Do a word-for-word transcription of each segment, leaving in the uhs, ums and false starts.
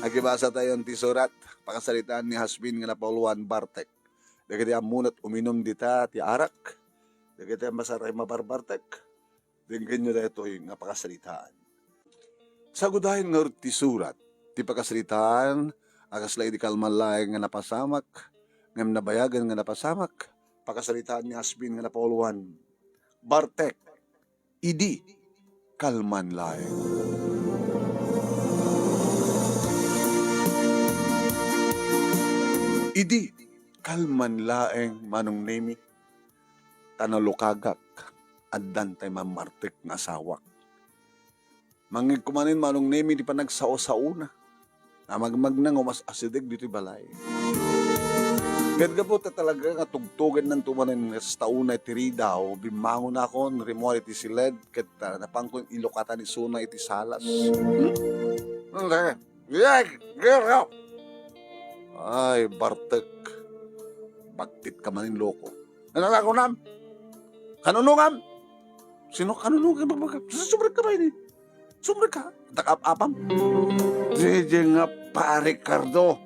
Agibasa tayon ti surat, pakasaritaan ni Hasbin nga napauluan, Bartek. Dagiti ammona't uminum dita ti arak, dagiti a masar-, mabarbartek, denggenyo daytoy nga pakasaritaan. Sagudayen ngarud ti surat, ti pakasaritaan a kasla idi kalman laeng nga napasamak, ngem nabayagen nga napasamak, pakasaritaan ni Hasbin nga napauluan, Bartek. Idi kalman laeng. Idi kalman laeng, Manong Nemi, ta nalukagak, addan tay mammartek nga asawak. Mangngegko manen, Manong Nemi, ti panagsao-saona. Namagmagna nga umas-asideg ditoy balay. Ket gapu ta talaga nga tugtugennanto manen nga saona iti ridaw, bimmangonakon, rimmuar iti siled, ket, ah, napankon ilukatan isuna iti salas. Hmm? Ay, Bartek. Bagtitka manen, loko. Ano nga kunam? Kanunongam? Sino kanunongam? Sumrek ka ba ini? Sumrek ka? Dakap-apam? Dede nga, Pare Cardo.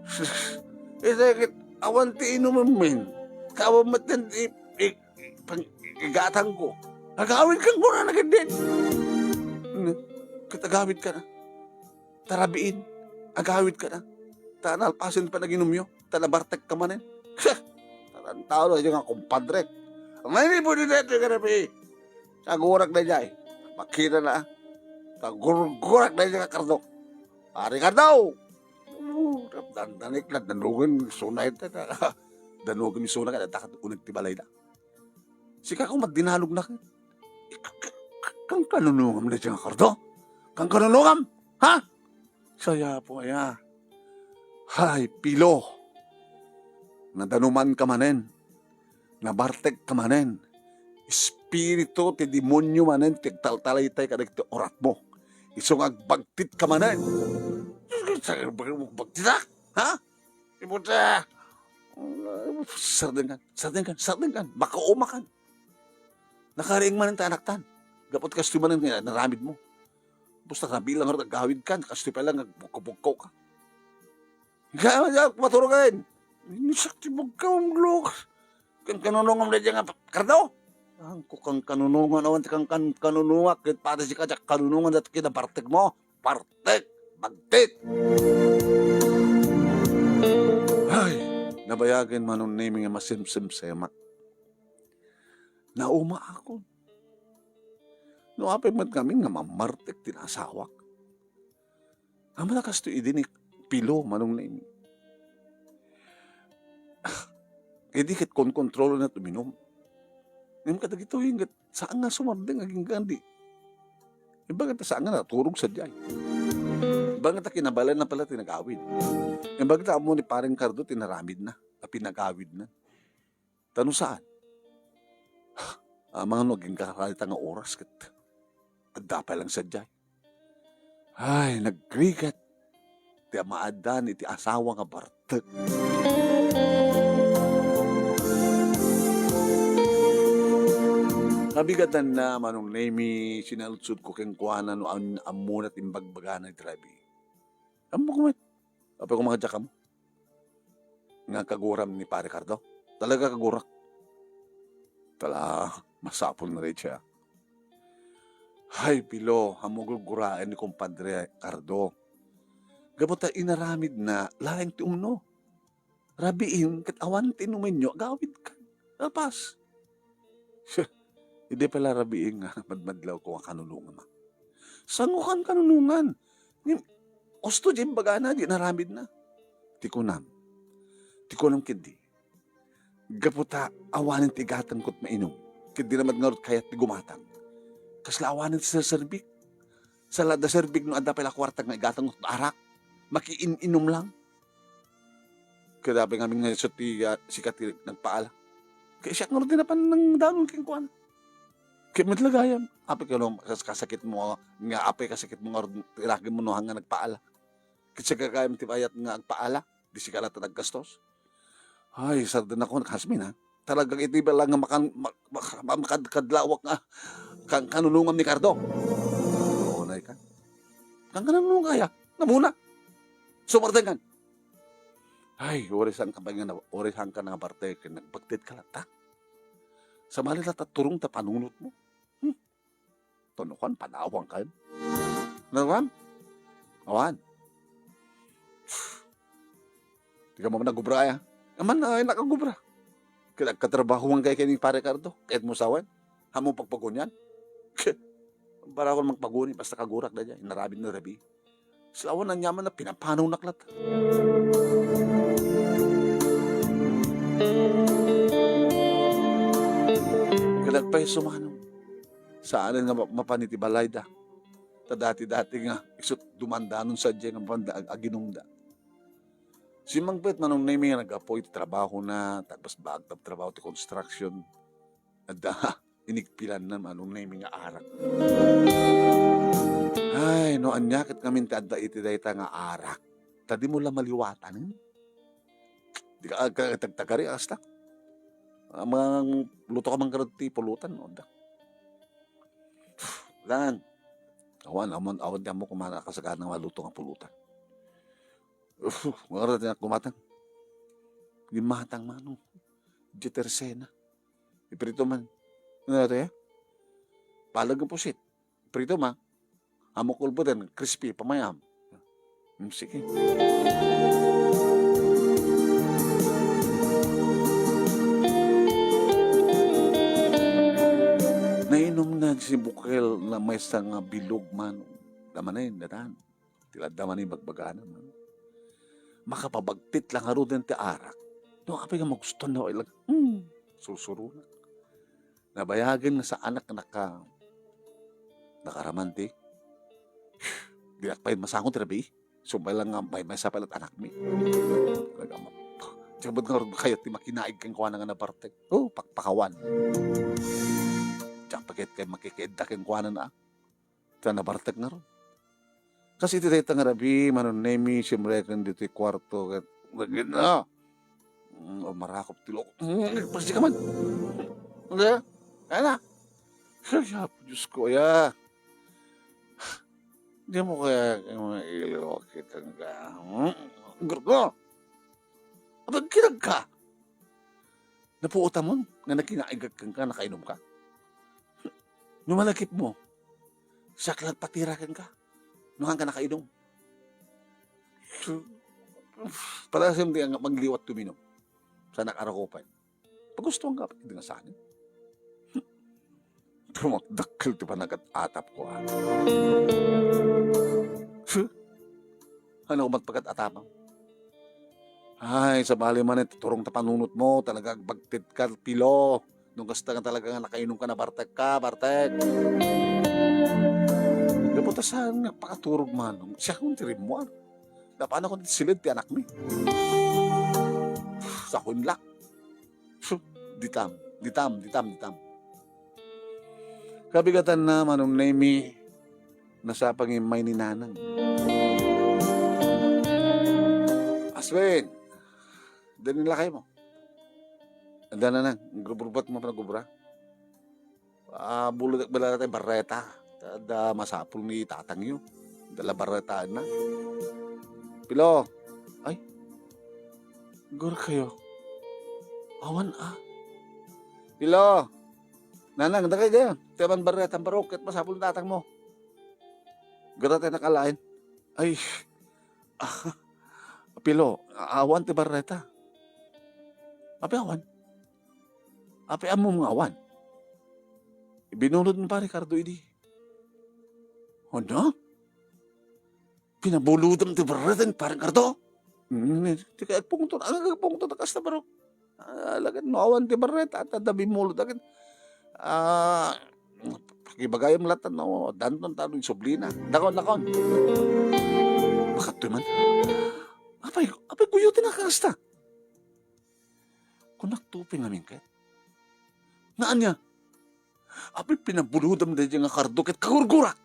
Sus, iti ket awan ti inumem, men. Kawan met ti i-, i-, i-, pang-, igatang ko. Agawid kan ko na nagedden. Ne, ket agawid ka na. Ta rabiin, agawid ka na. Ta nalpasen ti panaginumyo. Ta nabartek ka manen. Tarantado, dayta nga kumpadre. May ni pwede dayta nga rabii. Sagurak dayjay. Makita na, ah. Tagurgurak dayjay nga Cardo. Pare Cardo! Oh, dandanik na, danugen, sunay ta, ta. Danugen, sunay ka, dakat uneg ti balay na. Sika ko madinalog na. K-, k-, k-, kan kanunungam na dyan, Cardo? Kan kanunungam? Ha? Sayapo aya. Hay, Pilo. Nadanuman ka manen. Nabartek ka manen. Espiritu ti demonio manen ti agtaltalitay kadagiti uratmo. Isu nga agbagtit ka manen. Bagtitak? Ha? Ibuta! Sardengkan, sardengkan, sardengkan. Baka umakan. Nakariing manen ta anaktan. Gapu ta kastoy manen nga naramidmo. Basta kabilang nga agawidkan, kastoy pay lang agbugkabugkaw ka. Ika, ika, maturugen. Sakti bugkaw, ang lok. Kan kanunungam na dyan nga, Cardo? Ang ko kan kanunungan, awan ti kan, kan kanununga, ket pati sika, diak kanunungan, dayta kinabartek mo. Bartek, bagtit. Ay, nabayagen, Manong Nemi, nga masimsimsemak. Naumaakon. No apay met ngamin nga mammartek ti naasawak. Amanna kastoy idi ni Pilo, Manong Nemi. Ah, idi ket konkontrolna ti uminum. Ngem kadagitoy ket saan nga sumardeng agingga di. Imbag ta saan nga naturog sadiay. Imbag ta kinabalan na pala ti nagawid. Imbag ta ammo ni Pareng Cardo ti naramid na, a pinagawid na. Ta no saan? Amangan no agingga dayta nga oras ket adda pay lang sadiay. Ay, nagrigat ti maaddaan iti asawa nga bartek. Kabigatanna, Manong Nemi, sinaludsodko kenkuana no an-, ammona ti imbagbagana iti rabii. Ammok met. Apay ko mangadiak kamo? Nga kaguram ni Pare Cardo? Talaga kagurak. Tala, masapul na rin siya. Hay, Pilo, ammok gurguraen ni Kumpadre Cardo. Gapu ta inaramid na, laeng ti umno. Rabiin, ket awan ti inumenyo, agawid ka. Lapas. Idi pala rabii nga madmadlaw ko nga kanunongan. Sango kan kanunongan? Ngem, usto di imbagana, di naramid na. Ti kunam. Ti kunam ketdi. Gapu ta awanen ti igatang kot mainum. Ket di naman ngarud kayat ti gumatang. Kasla awanen ti serserbik. Sala da serbik no adda pay la kuarta nga igatang kot arak. Makiin-inum lang. Ket apay ngamin nga isu ti, ah, sika ti nagpaala. Ket siak ngarud ti napan nangdanon kenkuana. Ket met la gayam, apay kano kas-, kasakitmo nga, apay kasakitmo ngarud ti lagim no haan nga nagpaala. Ket sika gayam ti mayat nga agpaala, di sika la ta naggastos. Ay, sardengak, Hasmin, ha? Talagang iti bala nga makan-, ma-, ma-, makadkadlawak nga kan-, kanunongam ni Cardo. Unay ka. Kan kanunongam kaya? Namuna. So, Bartek, ay, urisanka pay nga na-, urisanka nga, Bartek, nagbagtit ka latta. Sabali latta turong ta panunotmo. Hmm. Tono kan, panawang kayo. Naram? Awan. Di ka man nagubra, ya. Aman, ay, nakagubra. Kaya nagkatrabahuan kayo kay ni Pare Cardo. Kahit mo sawan. Hamo pagpagunian. Para akong magpaguni, basta kagurak na dyan. Inarabid na rabi. Sa awan, aniaman na pinapanawnak latta. Kaya nagpahiso, manong. Saanen nga ma-, mapan iti balayda. Ta dati-dati nga, isut dumandanon sadiay nga mapan da ag-, aginumda. Simmangpet, Manong Nemi, nga naggapu iti trabahona, ta agpasbaag ti trabaho ti construction. Adda, inigpilanna, Manong Nemi, nga arak. Ay, no ania ket ngamin ti adda iti dayta nga arak, ta dimo la maliwatan. Di ka, ka, tagtagari, asta. Ah, mangluto ka man karod ti pulutan, no? Adda. Dan. Awan, awan, awan, di mo kumana kasagana nga maluto nga pulutan. Uf, mara ti kumatang. Di matang, manong. Di tersena. Iprito man. Ano to, ya? Palag nga pusit. Prito ma. Amo kulbuten, crispy, pamayam. Hmm, sige. Nainum na si Bukel na maysa nga bilog man. Damanen, datan. Ti ladda man ibagbagana, no? Makapabagtit lang ngaruden ti arak. No, apay nga magustuhan na ilag, hmm, sursurunak. Nabayagen nga saanak naka-, nakaraman ti, di ak pay masango ti rabii. Sumbay lang nga may, maysa pay la't anakmi. Talaga, ma-, siya met ngarud kayat ti makinaig kenkuana nga nabartek. Oh, pakpakawan. Diak pay kayat kay makikaidda kenkuana na. Ta nabartek ngarud. Kas iti dayta nga rabii, Manong Nemi, simreken ditoy kuarto, ket, "Regina!" Mm, o, marakop ti loko. Mm, pasti ka man. Ano? Ano? Ay, Apo Diyos ko, ya. Di mo kaya yung mga ilo, kitang ka? Hmm? Gerto! Abag kitang ka! Napuotamon nga nakinaigak kenka, nakainom ka? No malakip mo, saklat patira kenka. No, hangka nakainom. Palasim ti nga magliwat tuminom. Sa nakarakupan. Pagustuhan ka, pwede nga saan. Tumakdakkel ti panagat-atap ko, ah. Huh? Ano ko matpagat-atapam? Ay, sabali man, eh, turong ta panunot mo, talaga agbagtit ka, Pilo. Nung kasta nga talaga nga nakainom ka, nabartek ka, bartek. Gapu ta saan nga pakaturog man, siya kong tirimmuar. Napana ko ti silid ti anakmi. Sa kunlak. Ditam, ditam, ditam, ditam. Kabigatan na, Manong Nemi, nasapang immay ni Nanang. Aswin, dani lakay mo. Anda, Nanang, grubrubat mo panagubra. Ah, bulod ak bala tay barreta. Da, da masapul ni tatangyo. Dala barreta na. Pilo. Ay. Gur kayo. Awan, ah. Pilo. Nanang, dakay kayo. Tiyaman barreta, barok, ket masapul ni tatang mo. Gara tayo nakalain. Ay. Ah, Pilo, awan ti barreta. Api awan? Api ammom nga awan? Binulod ni Pare Cardo idi. Ano? Pinabulodam ti barreta ni Pare Cardo? Hmm, ti kay agpungto, ano agpungto ta kasta, bro? Ah, lagad no awan ti barreta, ta da bimulod agad. Ah, pakibagayam latta no, danton talo yung sublina. Dakon, dakon. Bakit to man? Apay, apay kuyo ti nakasta. Kunak tupi nga mingket. Naan niya? Apay pinabulodam da nga kardo ket kagurgurak.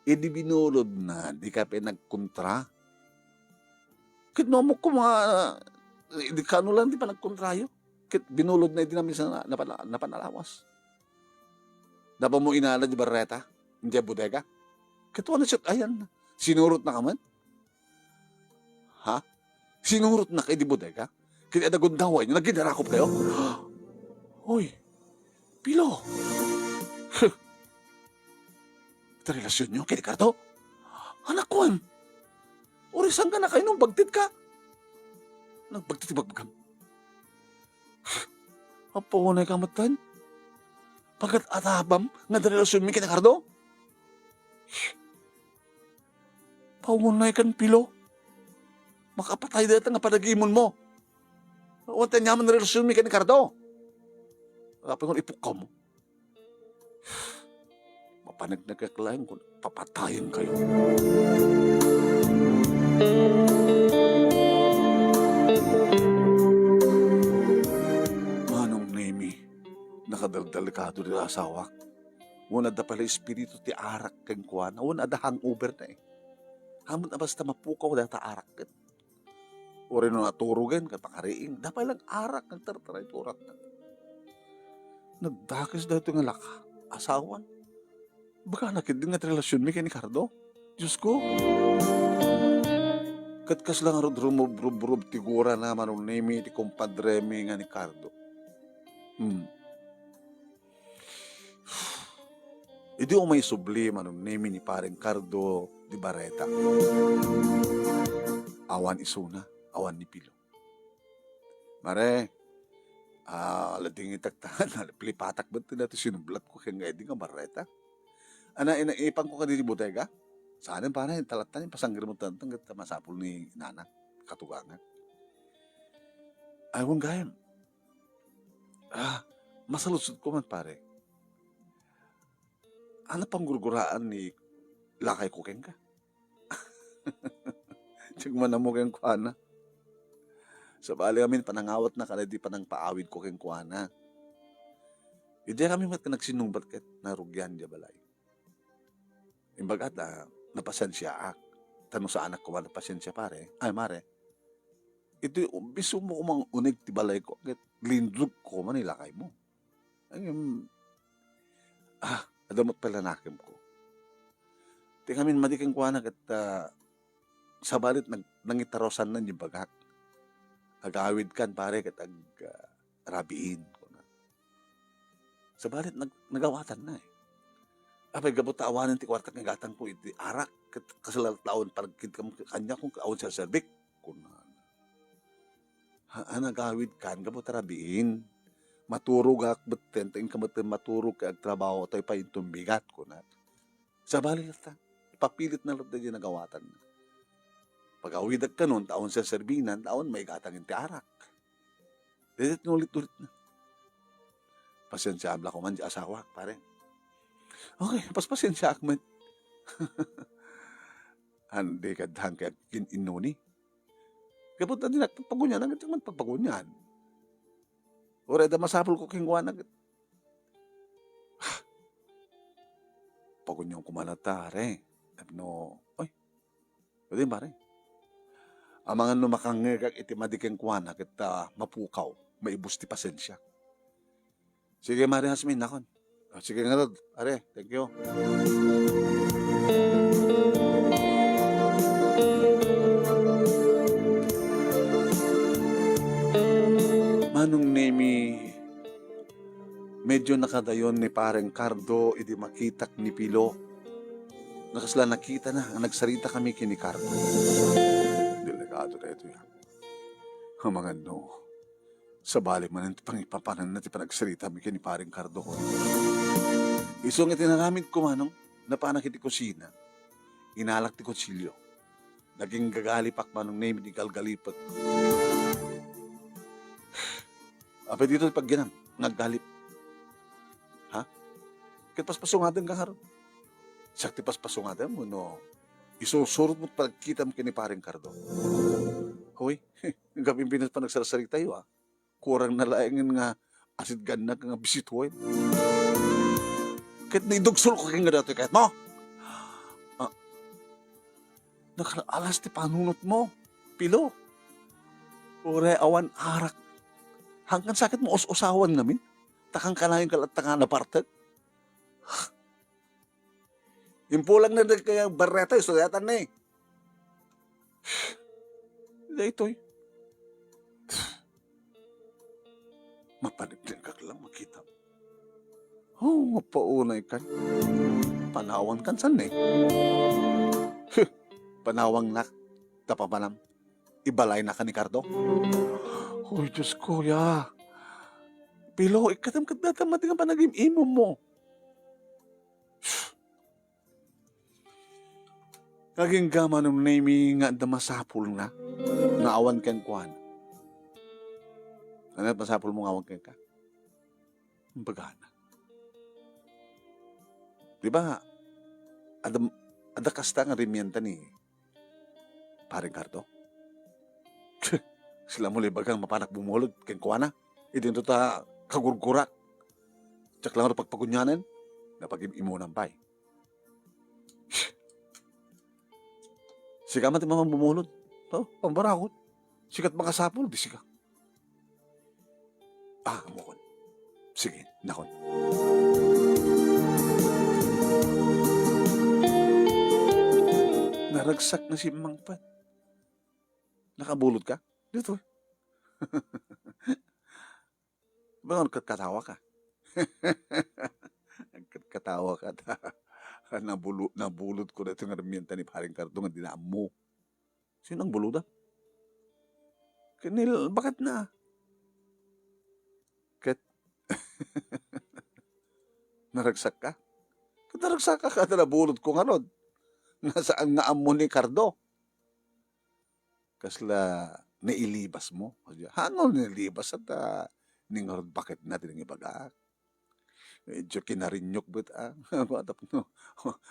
Idi binulod na, di ka pa nagkontra. Ket no, amok koma, eh, di kano lang ti panagkontrayo. Ket binulod na idi namin sa na-, napana-, napanalawas. Dapa mo inala di barreta, hindi bodega. Ket wala siya, ayan, sinurot na kaman. Ha? Sinurotnak idi bodega? Ket adda gundaway, nagkidarakup kayo? Hoy, Pilo! Iti relasionyo ken ni Cardo? Anakon! Uray saan ka nakainom, bagtit ka? Nagbagtit ti bagbagam. Apo, unay ka metten? Pagkat atabam nga adda relasionmi ken ni Cardo? Paunay kan Pilo. Makapatay dayta nga panagimonmo. Awan ti aniaman nga relasionmi ken ni Cardo. Apay nga ipukkaw mo. Mapaneknek laeng kun papatayen kayo. Manong Nemi, nakadaldalikado ti asawak. Wen adda pay la espiritu ti arak kenkuana, wen adda hangover na eh. Ammon a basta mapukaw dayta arak ket. Uray no naturogen ket pakariing, adda pay lang arak nga agtartaray ti uratna. Nagdakes daytoy nga laka, asawan. Baga na ketdi nga ti relasionmi ken ni Cardo. Diosko. Ket kasla ngarud rumubrubrub ti gurana, Manong Nemi, ti kumpadremi nga ni Cardo. Hmm. Idi umay subli, Manong Nemi, ni Pareng Cardo di Barreta. Awan isuna, awan ni Pilo. Mare, ah, ladingitak ta, naliplipatak met ti sinublatko ken nga idi nga Barreta. Ana, ina-, ipanko kadi ti bodega? Saan, pare, talatta ni pasanggir mo tantan ket masapul ni inana, katugangan. Ay, wen gayam. Ah, masaludsodko man, pare. Ano panggurguraan ni lakayko kenka? Diak man ammo kenkuana. Sabali amin panangawatna kada di panangpaawidko kenkuana. Idi kami met nagsinnungbat ket narugian dia balay. Imbagak ta, napasensiaak. Ta no saanak koma napasensia, pare. Ay, mare. Iti, um, mismo koma uneg ti balayko, ket lindrog koma ni lakaymo. Ay, um, ah, adda met pay la nakemko. Ti kami madi kenkuana ket, ah, sabali nag-, nangitarusanna imbagak. Agawidkan, pare, ket ag-, ah, rabiin, kuna. Sabali nag-, nagawatanna, eh. Apay, gapu ta awanen ti kuartak nga igatangko iti arak, ket kasla taon panagkidkam kaniak, kun awan serserbik, kunana. Ha, a, nagawidkan, gapu ta rabiin. Maturogak metten, ta inka metten maturog ket agtrabaho, tay pay inton bigat, kunak. Sabali latta, ipapilit na latta diay nagawatanna. Pagawidak kanon, ta awan serserbinan, ta awan maigatang iti arak. Dayta ti naulit-ulitna. Pasensiaam la koman diay asawak, pare. Okay, paspasensiaak met. Haan, di kadhan kay agin-innuni. Gapu ta dinak pagpagunian, agin man pagpagunian. Uray adda masapulko kenkuana, ket, ah, pagunian ko man latta, are. Tapno, oy, pwede, pare. Amangan no makangngegak iti madi kenkuana, ket, ah, mapukaw, maibus ti pasensia. Sige, Mare Jasmine, nakon. Ah, sige ngarud, pare. Thank you. Manong Nemi, medyo nakadayon ni Pareng Cardo idi makitak ni Pilo. Nakasla nakitana nga nagsarita kami ken ni Cardo. Delikado daytoy, ah. Amangan no, sabali manen ti pangipapananna ti panagsarita mi ken ni Pareng Cardo. Isu nga ti inaramidko, manong, napanak iti kusina. Inalak ti kutsilio. Naging gagalipak, Manong Nemi, ti galgalipek. Apay ditoy ti pagginam nga aggalip? Ha? Ket paspasungaden ka ngarud. Siak ti paspasungaden wenno isursurot mo ti panagkitam ken ni Pareng Cardo? Hoy, gapu pay no panagsarsaritayo, ah. Kurang na laengen nga asidgannak nga bisituen. Ket naidugsolko kenka datoy kayatmo. Ah, nakaalas ti panunotmo, Pilo. Uray awan arak. Hangkan sakit mo us-usawan ngamin. Takang kanayon ka latta nga napartek. Impulang na kaya barreta, istoryatanna. daytoy. Mapaneknekkak lang makita. Oh, paunay kan. Panawan kan san ni. Huh, panawangnak. Tapapanam. Ibalayna ka ni Cardo. Uy, Diyos ko, ya. Pilo, ikkatam ket data mati nga panagim-imom mo. Agingga Manong Nemi nga adda masapul nga nga awan kenkuana. Ano masapul mo nga awan kenka? Imbagana. Di ba, adda, adda kasta nga rimienta ni Pare Cardo? Sila mo libagang mapanak bumulod kenkuana. Idinto ta kagurgurak. Diak lang pagpagunyanan. Napagim-imunan pay. Sika man ti mamang bumulod. Oh, pambarakot. Sikat makasapul, di sika. Ah, amokon. Sige, nakon. Naragsak na si Mangpat. Nakabulod ka? Dito. Bakit nagkatawa ka? Nagkatawa ka. Nabulu-, nabulod ko na itong remienta ni Paring Cardo nga dinaammo. Sino ang buluda? Kanil, bakit na? Ket, naragsak ka? Ket naragsak ka, kada nabulod ko ngarud. Nasaan nga ammo ni Cardo? Kasla nailibas mo? Hano nailibas at, ah, ni ngarud bakit na tinangibaga? Medyo kinarinyok bet, ah. Tapno,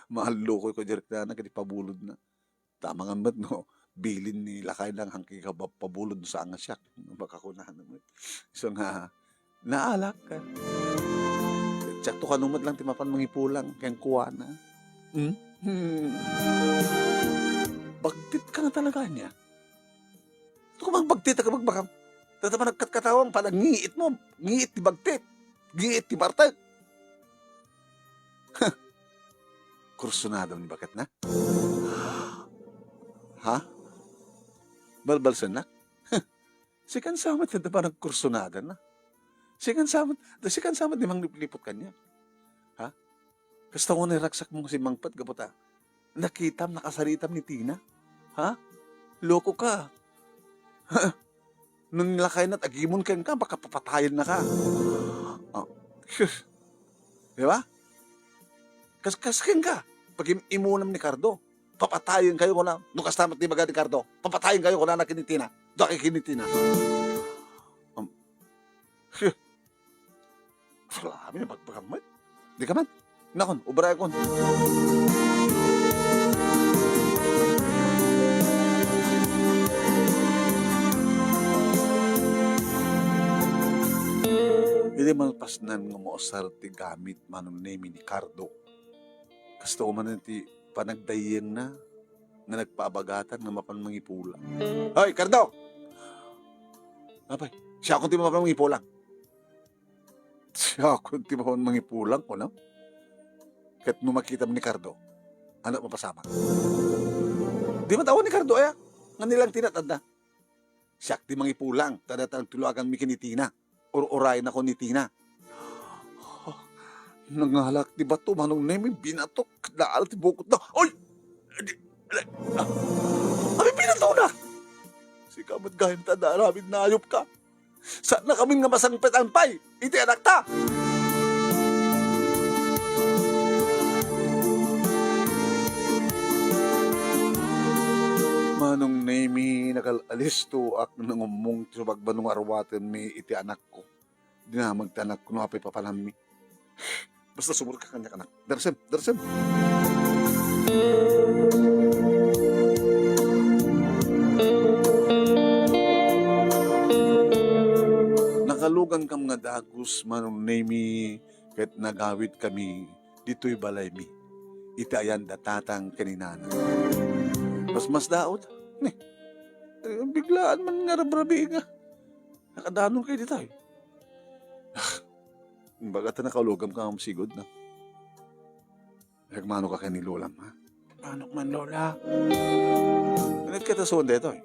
maallukoy ko direk na, nagkadi pabulod na. Tama nga met no, bilin ni lakay lang hangki ka ba-, pabulod sa nga siak. Baka ko na, ano met. So nga, naalak ka. Tsakto ka no met lang ti mapan mangipulang, kenkuana. Hmm? Hmm. Bagtit ka na talaga niya. Ito ka magbagtit, ka magbakam. Tata pa nagkatkatawang, pala ngiit mo, ngiit ti bagtit, ngiit ti bartek. Kursunada ni baket na? Ha? Balbalsennak? Sikan samet ti panagkursunada na. Sikan samet, da sikan samet ni mangliplipot kanya. Ha? Kasta ko ni ragsak mo si Mangpet gaputa. Nakitam, nakasaritam ni Tina. Ha? Loko ka. Ha? Nung nilakay na, agimon kenka, baka papatayen na ka. Oh. Sus. Di ba? Kas-, kas kenka, pag-im-imunam ni Cardo, papatayen kayo ko na. No kasta met ti baga ni Cardo, papatayen kayo ko na, na kinitina. Daki kinitina. Um, Grabe, nabagbagan met. Di ka man. Nakon, ubra kon. Idi malpasnan nga mausar ti gamit Manong Nemi ni Cardo, kasta ko man ti panagdayyengna nga nagpaabagatan nga mapan mangipulang. Hoy, Cardo! Apay, siakon ti mapan mangipulang. Siakon ti mapan mangipulang, kunam. Ket no makitam ni Cardo, ano mapasamak? Di matawa ni Cardo, aya? Nga nilang tinatanda. Siak ti mangipulang, ta data nagtulaganmi ken ni Tina. Ur-urayna ko ni Tina. Nangalak ti bato, Manong Nemi, binatok, daal ti bukot na. Oy! Di, di, ah, Abi, binatona! Sika met gayam ta, da aramid naayop ka. Saan na kamin nga masangpetan pay iti anakta? Manong Nemi, nakal-alisto ak nangummong ti subagbano nga arwatenmi iti anakko. Dinamag ti anakko no apay papanammi. Basta sumurot ka kaniak, anak. Darsem, darsem. Nakalugankam nga dagus, Manong Nemi, ket nagawidkami ditoy balaymi, iti ayan da tatang ken ni nana. Mas, mas daot, ni, eh, biglaan man nga rabrabi nga. Nakadanon kayo ditoy. Ah, imbaga ta nakalugamkam sigud, no? Nagmano ka ken ni Lolam, ha? Manok man, Lola. Nagkatasoan daytoy.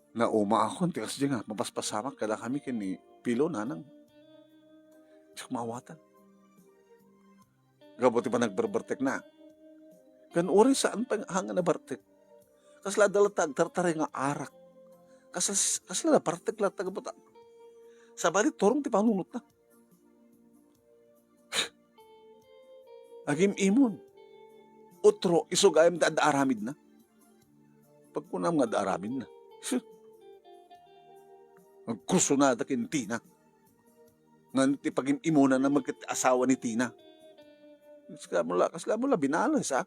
Naumaakon ti kasdi nga mapaspasamak kadakami ken ni Pilo, nanang. Diak maawatan. Gapu ti panagberbertekna. Ken uray saan pay nga nabartek. Kasla adda latta agtartaray nga arak. Kasla, kasla nabartek latta gapu ta. Sabali turong ti panunotna. Agim-imon. Utro, isu gayam ti adda aramidna. Pagkunam nga adda aramidna. Agkursunada ken Tina. Ngan ti pagim-imonanna met ket asawa ni Tina. Kasla mo la, kasla mo la binales, ha?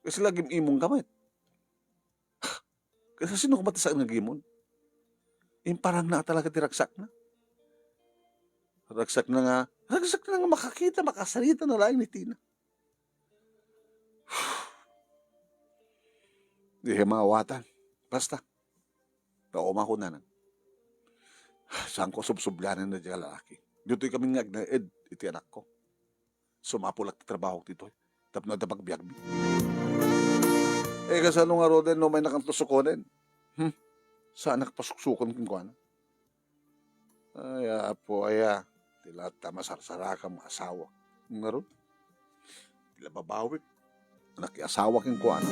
Kasla agim-imon ka met. Kasla sino ka met saan nga agimon? Imparangna talaga ti ragsakna. Ragsakna nga, ragsakna nga makakita, makasarita na laeng ni Tina. Di maawatan. Basta, naumaakon, nanang. Saanko subsublanan dayta nga lalaki. Ditoy kami nga agnaed iti anakko. Sumapulak ti trabahok ditoy. Tapno adda pagbiagmi. Eh, kasano ngaruden no umay nakanto sukonen? Hmm? Saanak pasuksukon kenkuana? Ay, Apo, aya. Ti latta masarsarakam nga asawa. Ngarud, ti la babawik. Nakiasawa kenkuana.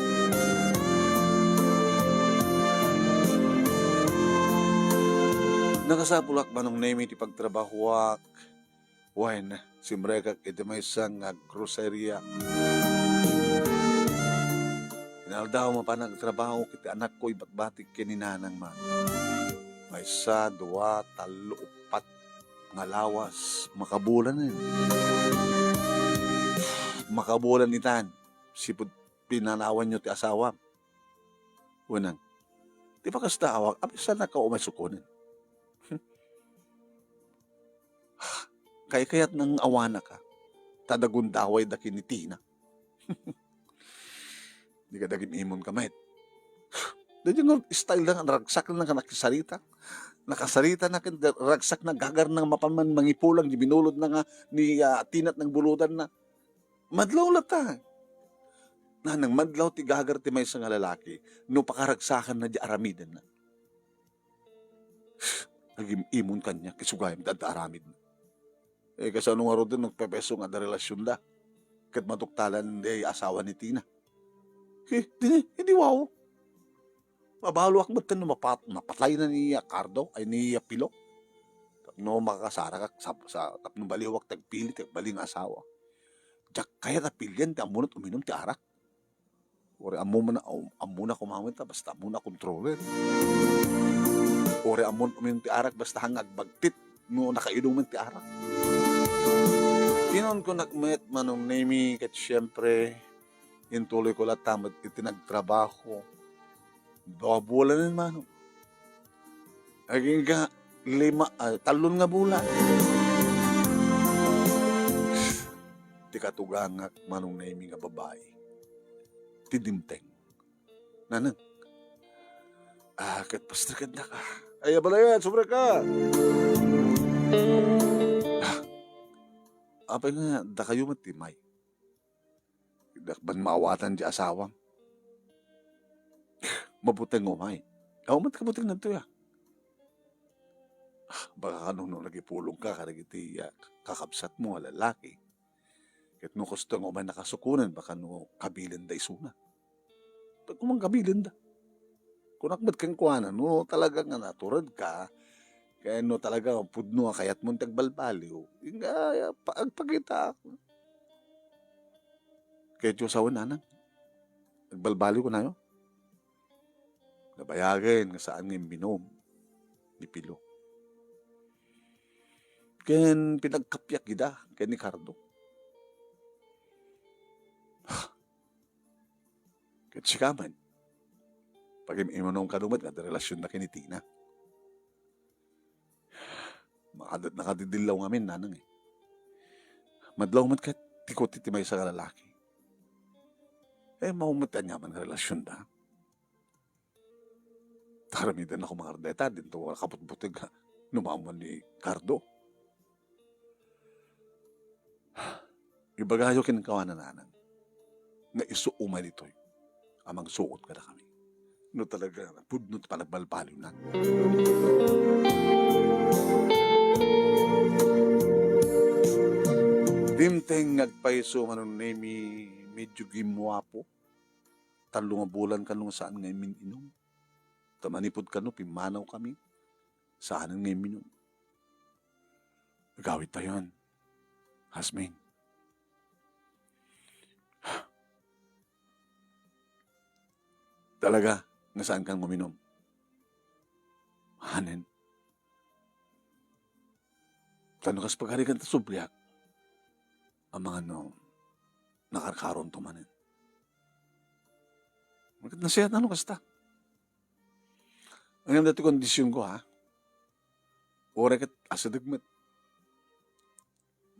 Nakasapulak, Manong Nemi, ti pagtrabahuak. Wen, simrekak iti maysa nga groceria. Inaldaw, mapan agtrabaho iti anakko, ibatbati ken ni nanang man. Maysa, dua, tallo, uppat nga lawas, makabulan. Makabulan itan, sipud pinanawanyo ti asawam. Wenang, ti pakasta awak, apay saan ka umay sukonen? Kaykayatna nga awanaka, ta adda gundawayda ken ni Tina. Di ka dagim-imon ka met. Daydi nga style na, naragsak na nga nakisarita. Nakasarita na ken ragsakna, gagarna mapan man mangipulang di binulodna nga ni, ah, Tina ti nagbuludanna. Madlaw latta. Nanang, madlaw ti gagar ti maysa nga lalaki no pakaragsakanna di aramidenna. Agim-imon kaniak, isu gayam ti adda aramidna. Eh, kasano ngaruden no agpepeso nga adda relasionda? Ket matuktalan di asawa ni Tina. Eh, di, di, di wow. Mabaluak met no mapat-, mapatayna ni Cardo, ay ni Pilo. Tapno makasarakak sa, sa, tapno baliwak ti agpili ti agbalin nga asawa. Diak kayat a pilian ti ammona uminum ti arak. Uray ammona, um, ammona kumamen ta basta ammona kontrolen. Uray ammon uminum ti arak basta haan nga agbagtit no nakainumen ti arak. Inunkunak met, Manong Nemi, ket siempre, intuloyko latta met iti nagtrabaho. Dua bulanen, Manong. Agingga lima, ah, tallon nga bulan. Ti katugangak, Manong Nemi, nga babai, ti dimteng. Nanang. Ah, ket pastrikennaka. Ay, abalayan, sobra ka. Ah, apay nga, dakayo met ti may. Dakban maawatan ti asawam. Mabuteng umay. Aw, mat kabuteng nantoy, ah. Ah, baka kano no nagipulong ka kadagiti, ah, kakabsat mo a lalaki. Ket no kastoy nga umay nakasukonen, baka no kabilen da isuna. Pag kumang kabilen da. Kunak met kenkuana, no talaga nga natured ka, kaya no talaga pudno a kayat mo ti agbalbaliw, inga, pa-, agpakita. Kayatyo sawen, nanang? Agbalbaliw kunayo? Nabayagen nga saan nga imminum ni Pilo. Ken pinagkapiak ida ken ni Cardo. Ket sika met, pagim-imunong kano met nga adda relasionda ken ni Tina. Makadat-, nakadidillaw ngamin, nanang, eh. Madlaw met ket ti kuti ti maysa nga lalaki. Eh, mao met ti aniaman nga relasionda. Taramidan ako mangarda ita, dinto wala kaputbuteg, ha? Numaman ni Cardo. Ibagayo kenkuana, nanang, nga isu umay ditoy a mangsuot kadakami. no talaga pudno ti panagbalbaliwnan. Dimteng nga agpayso, Manong Nemi, medyo gimmuapo. Tallo nga bulan kano nga saan nga imin-inom. Ta manipud kano, pimmanaw kami, saanen nga iminum. Agawid tayon, Hasmin. Talaga nga saan kan nga uminum? Hanen. Kano kas pagarigan ta subliak? Amangan no nakarkaron to manen. Ket nasayaat no kasta. Ngem daytoy kondisionko, ha? Uray ket asideg met.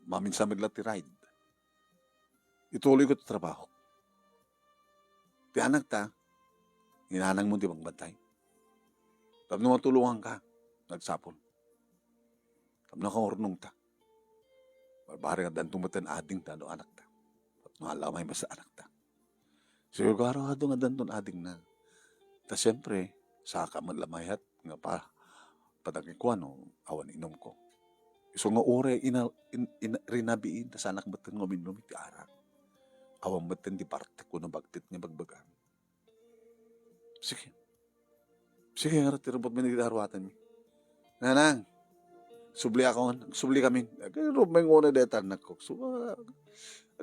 Maminsan met la ti ride. Ituloyko ti trabaho. Ti anakta, inanangmo ti bangbantay. Tapno matulonganka, nagsapul. Tapno kaurnongta. Barbareng addanto met ti adingta no anakta. Tapno alamay met ti anakta. Sigurado nga addanton adingna. Ta siempre, saka met la mayat nga pa-, padagikuan no awan inumko. Isu nga uray ina-, in-, ina-, rinabiin, ta saanak metten nga uminum iti arak. Awan metten ti bartek wenno bagtit nga ibagbaga. Sige. Sige, ngarud ti rumbotmi dagiti aruatenmi. Nanang, subliakon, agsubli kami. Ag-, rumbeng unay dayta annakko. So, ah,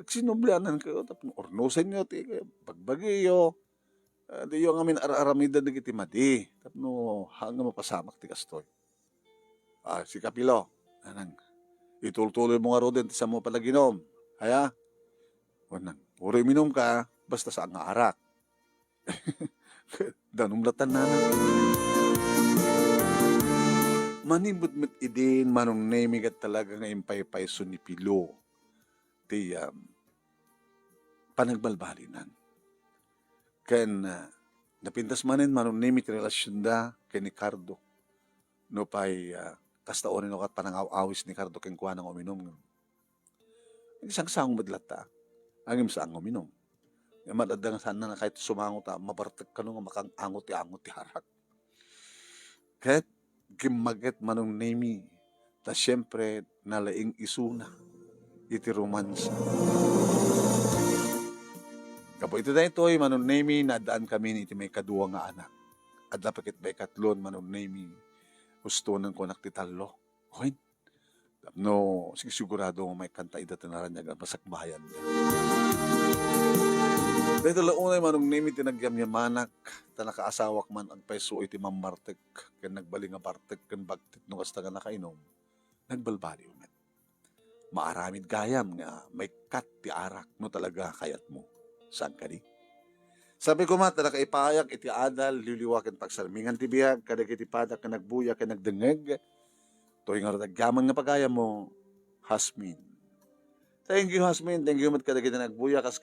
agsinublianankayo, tapno urnosenyo ti bagbagiyo. Ah, diyo ngamin ar-aramiden dagiti madi. Tapno, haan nga mapasamak ti kastoy. Ah, si Kapilo, nanang, itultuloymo ngaruden ti saanmo panaginum. Aya? Kunana, uray uminumka, basta saan nga arak. Danum latta, nanang. Manipud met idin, Manong Nemi, ket talaga nga impaypayso ni Pilo ti, um, panagbalbalinan. Ken, ah, napintas manen, Manong Nemi, ti relasionda ken ni Cardo. Nupay, ah, kasta unay no ket panangaw-awis ni Cardo kenkuana nga uminum. Nagsangsango met latta. Ngem saan nga uminum. Ngem adda nga saanna kayat sumango ta mabartek kano nga makangango ti ango ti arak. Ket gimmaget, Manong Nemi, ta siempre, nalaing isuna iti romansa. Gapu iti daytoy, Manong Nemi, naaddaankamin iti maikadua nga anak. Adda pay ket maikatlon, Manong Nemi, husto nga kunak ti tallo. Wen, tapno sigsigurado nga maikkan ta ida ti naraniag a masakbayan. Dayta la unay, Manong Nemi, ti nagyamyamanak, ta nakaasawak man agpayso iti mammartek ken nagbalin nga bartek ken bagtit no kasta nga nakainum, nagbalbaliw met. Maaramid gayam nga maikkat ti arak no talaga kayatmo. Saan kadi? Sapay koma ta nakaipayak iti adal, liwliwa ken pagsarmingan ti biag kadagiti padak nga nagbuya ken nagdengngeg. Toy ngarud agyaman nga pagayammo, Hasmin. Thank you, Hasmin. Thank you met kadagiti nagbuya kas